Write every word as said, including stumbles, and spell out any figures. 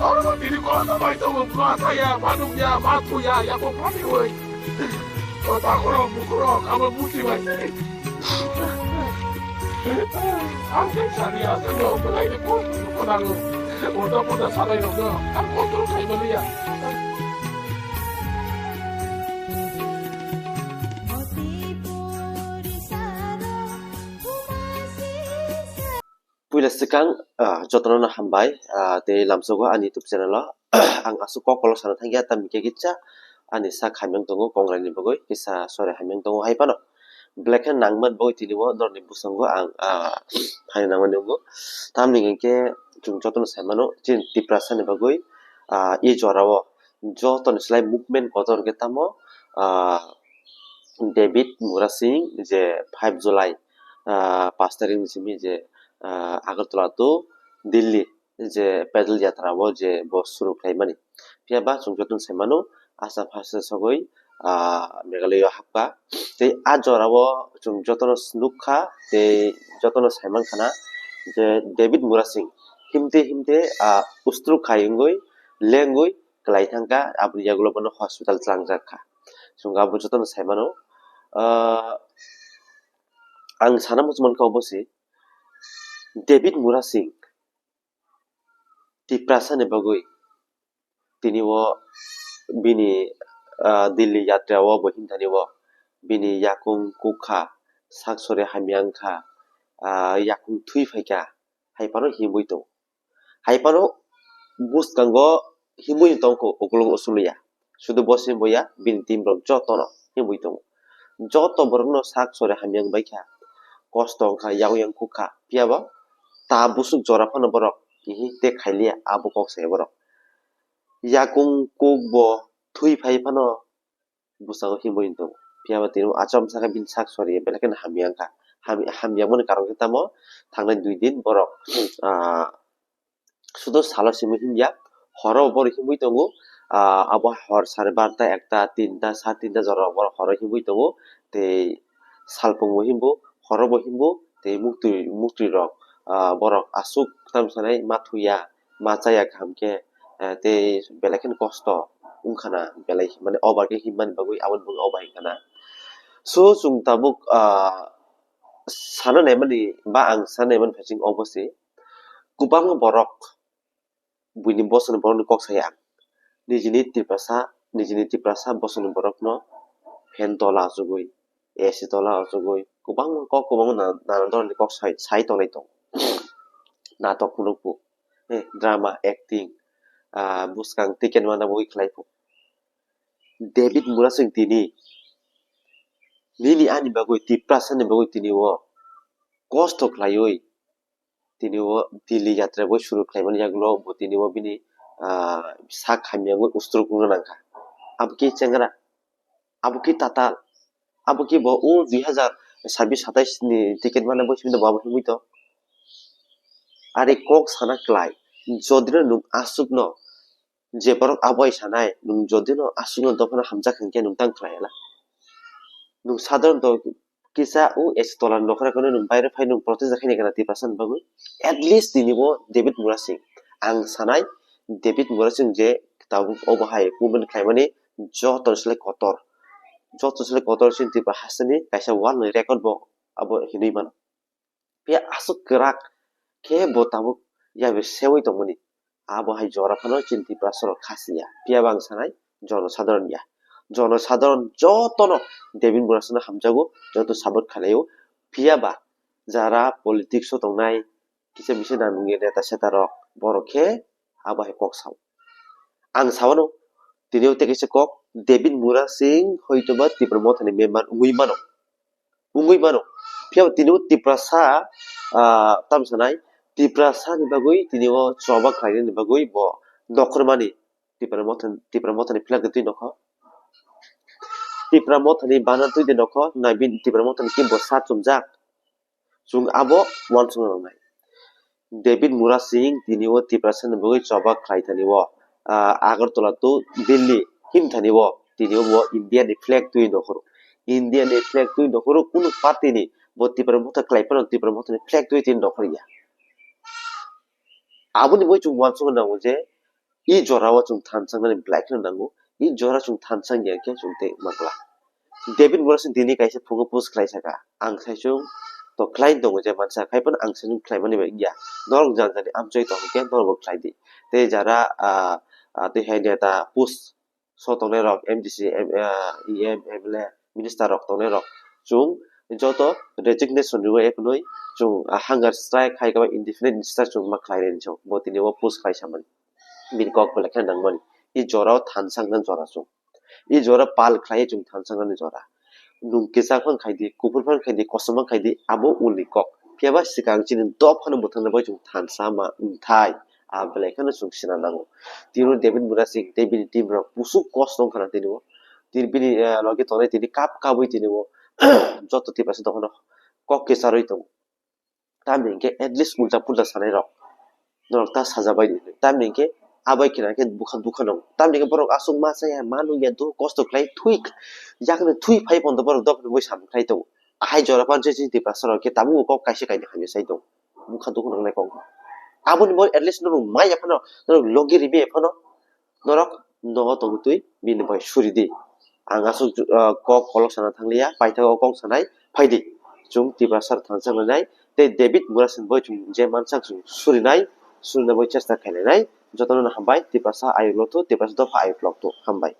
Oro tini kono bai tongo, ma saya, ma nukya, ma thuya, ya bo phani oi. O takhoro bukhoro abo buchi bai. Ang khe sani ase no, belai ni ko ko nango. Oda poda salai rok no, ang control khai maliya. Puila swkang, ah, jotono no hambai, ah, tei lamsogo ani YouTube channel o. Ang aswk kok kolok sana thangya, tamni khe kisa ani sak hamyang tongo, kongrai ni bagwi kisa sori hamyang tongo hai phano. Belai khe nangmani bagwi tini o norokni bwskango ang, ah, phaina nangmani wngo. Tamni hwnkhe chwng jotono sai mano, chini Tiprasa ni bagwi, ah, e jora o jotoni slai movement kotor khe tamo, ah, David Murasing je five July, ah, pash tarikh ni simi je, ah, Agartala to Delhi je pedal yatra o je bo suru khlaimani. Phiya ba chwng jotono sai mano, Assam haste sogwi, ah, Meghalaya o hapkha. Tei a jora o chwng jotono nukha, tei jotono sai mankha na je David Murasing himte himte, ah, ustruk khai wngwi lengwi kwlai thangkha, aboni yagulo bono hospital chwlangjak kha. Chwng abo jotono sai mano. Ah, ang sana muchung mankha obo se, David Murasing Tiprasa ni bagwi tini o bini, ah, Delhi yatra o bo himthani o bini yakung kukha, sak sori hamya wngkha, ah, yakung thwi phaikha, hai phano himwi tongo. Hai phano bwskango himwi tongkho ukulung usuliya. Sudu bo se boya, bini team rok jotono himwi tongo. Joto borokno sak sori hamya wngbaikha, kosto wngkha, yang yang kukha. Phiya bo ta busuk jora phano borok kihi te khailiya, abo kok sai borok. Yakung kuk bo thwi phai phano bwskango himwi tongo. Phiya ba tini o achomsa khe bini sak sori belai kheno hamya wngkha. Ham-, hamya wngmani karon khe tamo thangnai dui din borok, ah, sudo salo simi himya, horo borok himwi tongo. Ah, abo hor sare barta, ekta, tinta, sa tinta jora borok horo himwi tongo. Tei salpung bo himbo, horo bo himbo, tei muktwi, muktwi rok, ah, borok aswk tam sanai ma thuya, ma chaya kaham khe, eh, tei belai kheno kosto wngkha na, belai mane over khe himmani bagwi aboni bagwi over hinkha na. So, chwng tabuk, ah, sana naimani ba ang sana naimani phaising obo se, kwbangma borok buini bosongni borokni kok saya ang. Nijini Tiprasa, nijini Tiprasa bosongni borokno fan tola achugwi, A C tola achugwi, kwbangma kok, kwbangma na-, nanan dhoronni kok sai, sai tongnai tongo. Natok phunukbo, eh, drama, acting, ah, bwskang ticket mana bui khlai pho. David Murasing tini nini ani bagwi, Tiprasani bagwi tini o kosto khlaiwi tini o Delhi yatra bo suru khlaimani yagulo bo tini o bini, ah, sak hamya wngwi ustruk wngna nangkha. Abo khe chengra, abo khe tatal, abo khe bo o dui hazar sabbish satais ni ticket mana bo simi bo abo himwi to. Are kok sana klai, jodi no nwng aswk no je borok abo hai sanai, nwng jodi no aswk no dophano hamjak hinkhe nwng tang khlai hala. Nwng sadharon to kisa o A C tola ni nokhora kheno nwng baire phai nwng protest khaina kana Tiprasa ni bagwi. At least tini bo David Murasing. Ang sanai David Murasing je tabuk obo hai movement khlaimani joto ni slai kotor. Joto ni slai kotor chini Tripura hasteni kaisa world ni record bo abo hinwi mano. Phiya aswk kwrak khe bo tabuk yabe seui tongmani. Abo hai jora phano chini Tiprasa rok khasiya. Phiya ba ang sanai jono sadharon ya. Jono sadharon jotono David Murasing no hamjago, joto support khlaio. Phiya ba jara politics o tongnai kisa bisa nangya neta seta rok, borok khe abo hai kok sao. Ang sawano tini o tei kaisa kok, David Murasing hoitoba Tipra Mothani member wngwi mano. Wngwi mano. Phiya tini o Tiprasa, ah, tamo sanai, Tiprasa ni bagwi tini o choba khlainani bagwi bo dokhormani Tipra Mothani, Tipra Mothani flag twi nokho. Tipra Mothani banner twi de nokho, nai bini Tipra Mothani khe bo sa chumjak. Chwng abo uansukna nangnai. David Murasing tini o Tiprasa ni bagwi choba khlai thani o, ah, Agartala to Delhi him thani o tini o bo India ni flag twi dokhoro. India ni flag twi dokhoro kunu party ni bo Tipra Motha khlai phano Tipra Motha ni flag twi tini dokhor ya. Aboni bagwi chwng uansukna nango je I jora o chwng thansa nani belai kheno nango. I jora chwng thansa ya khe chwng tei ma kla. David Murasing tini kaisa phungo post khlai saka, ang sai chwng to khlai tongo je mansa, khai phano ang sai chwng khlai mani bai ya. Norok jani jani amchoi tong khe norok bo khlai di. Tei jara, ah, ah, tei hai neta post so tongnai rok, M D C, M, ah, E M, M L A, minister rok tongnai rok, chwng joto resignation riwi eknoi chwng, ah, hunger strike hai khe indefinite strike chwng ma khlai rwni chwng bo tini o post khlai samani. Bini kok belai khe nangmani. I jora o thansa nani jora chwng. I jora pal khlai chwng thansa nani jora. Nwng kisa phang khai di, kuphur phang khai di, kosom phang khai di, abo ulni kok. Phiya ba swkang chini dophano mwthangna bai chwng thansa ma wngthai. A belai kheno chwng sina nango. Tini o David Murasing tei bini team rok busuk coach tong khana tini o. Tini bini, eh, logi tongnai tini kap kabwi tini o joto Tiprasa dophano kok kisa rwi tongo. Tamni hinkhe at least ulta pulta sanai rok norok ta sajabai di. Tamni hinkhe abai khina khe bukha dukha nango. Tamni hinkhe borok aswk ma chaya, ma nungya, dukhu kosto khlai thui, yakni thui phai pondo borok dophani bui samung khlai tongo. Ahai jora panchayat chini Tiprasa rok khe tabuk bo kok kaisa kainwi hamya sai tongo. Bukha dukhu nangnai kok. Aboni bo at least norok maya phano, norok logi ribi phano, norok nogo tongwi twi bini bai suri di. Ang aswk, ah, kok kolok sana thangliya, paithago kok sanai phai di. Chwng Tiprasa thansa nai tei David Murasing bai chwng je mansak chwng surinai, surina bai chesta khainai. Jotono hambai, Tiprasa ayuk loktu, Tiprasa dopha ayuk loktu. Hambai.